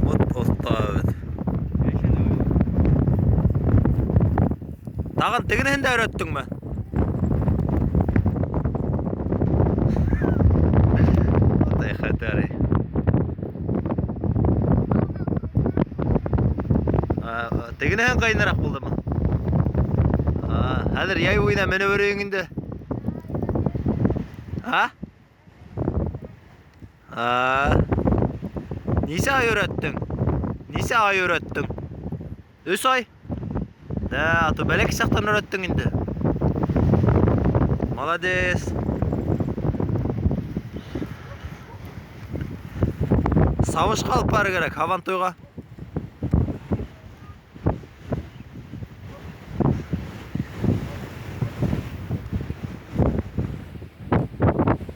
Вот оҫта бит. Тағын тегенеһен дә өйрәттеңме? Атай хәтәр. Тегенеһен ҡыйыныраҡ булдымы? Хәҙер яй буйына менеп йөрөйөң инде. А? А? Нисә ай өйрәттең? Нисә ай өйрәттең? Өс ай? Да, а то бәләкәй чактан өйрәттең инде. Молодец. Сабышҡа алып барыр кәрәк, Һабантуйға.